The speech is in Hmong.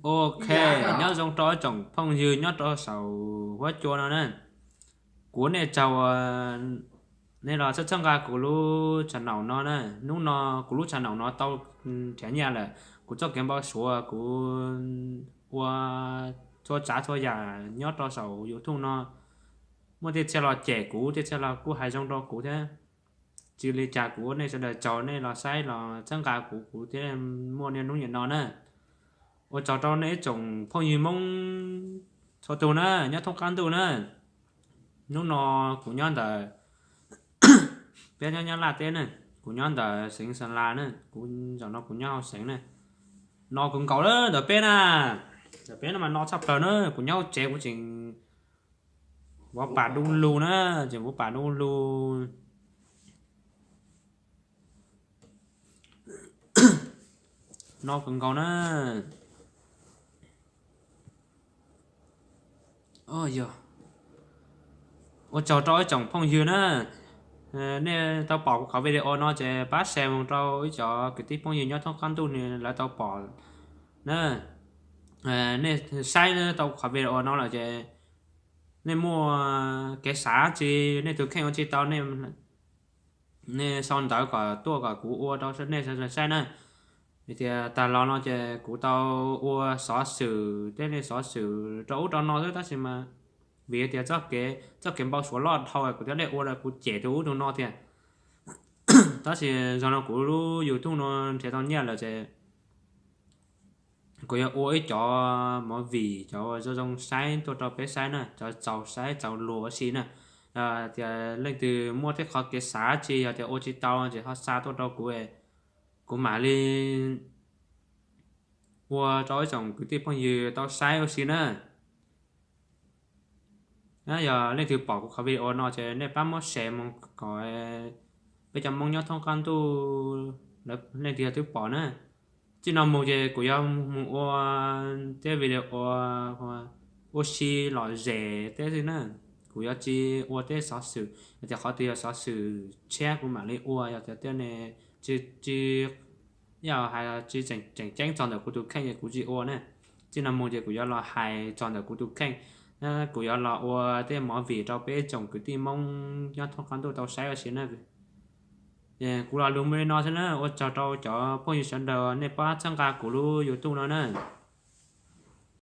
Ok, nyob zoo rau ib tsoom phooj ywg nyob rau saum huab cua no na. Kuv ua nej tsaug, nej los txhawb txhawb nqa kuv lub channel no na. Hnub no kuv lub channel no tau nrhiav nyiaj lawm, kuv txoj kev npau suav kuv ua txhua tsav txhua yam nyob rau saum YouTube no muaj tej txhia los cem kuv, tej txhia los kuj hais zoo rau kuv thiab. Tsis li cas kuv ua nej sawv daws tsaug, nej los saib los txhawb nqa kuv, kuv thiaj muaj niaj hnub niam no na. Ua tsaug rau nej ib tsoom phooj ywg Hmoob txhua tus na, nyob thoob qab ntuj na. Hnub no kuv nyob ntawm, peb nyob Nyab Laj teb na, kuv nyob ntawm xeev Xa Las na, kuv zaum no kuv nyob hauv xeev na. No kuv nkaus lawm ntawm peb na, ntawm peb no mas no tshaj plaws na, kuv nyob hauv tsev kuv tseem vuv pas du lug na, tseem vuv pas du lug. No kawg nkaus na. Yog, ua tsaug rau ib tsoom phooj ywg na. Nej tau pom kuv qhov video no ces pab share mus rau ib cov kwv tij phooj ywg nyob thoob qab ntuj lawv tau pom na. Nej saib tau qhov video no lawm ces nej muaj kev xav tsi, nej tus kheej ua tsis tau, nej sau ntawv kom tuaj kom kuv ua rau nej sawv daws saib na. Vim tias tag los no ces kuv tau ua xov xwm, tej xov xwm rau ub rau no xwb, tab sis mas vim tias txoj kev npau suav loj dhau, kuv thiaj li ua, kuv cem tus ub tus no thiab. Tab sis zaum no kuv lub YouTube no nrhiav tau nyiaj lawm ces kuv yuav ua ib cov movie, cov zoo zoo saib tuaj rau peb saib na, cov txaus saib txaus luag ua si na. Tias leej twg muaj tej qhov kev xav tsi, yog tias ua tsis tau ces ho xa tuaj rau kuv, kuv mam li ua rau ib tsoom kwv tij phooj ywg tau saib ua si na. Yog leej twg pom kuv qhov video no ces nej pab muab share mus kom peb cov Hmoob nyob thoob qab ntuj leej twg yog twb pom na. Txij no mus ces kuv yuav mus ua tej video ua si lom zem tej xwb na. Kuv yuav tsis ua tej xov xwm, yog tias qhov twg yog xov xwm tshiab kuv mam li ua, yog tias tej ne tsis, tsis, yog hais tsis tseem ceeb txog ntawm kuv tus kheej ces kuv tsis ua na. Txij no mus ces kuv yuav los hais txog ntawm kuv tus kheej, kuv yuav los ua tej movie rau peb tsoom kwv tij Hmoob nyob thoob qab ntuj tau saib ua si na. Kuv los lus muaj li no xwb na, ua tsaug rau cov phooj ywg sawv daws nej pab txhawb nqa kuv lub YouTube no na.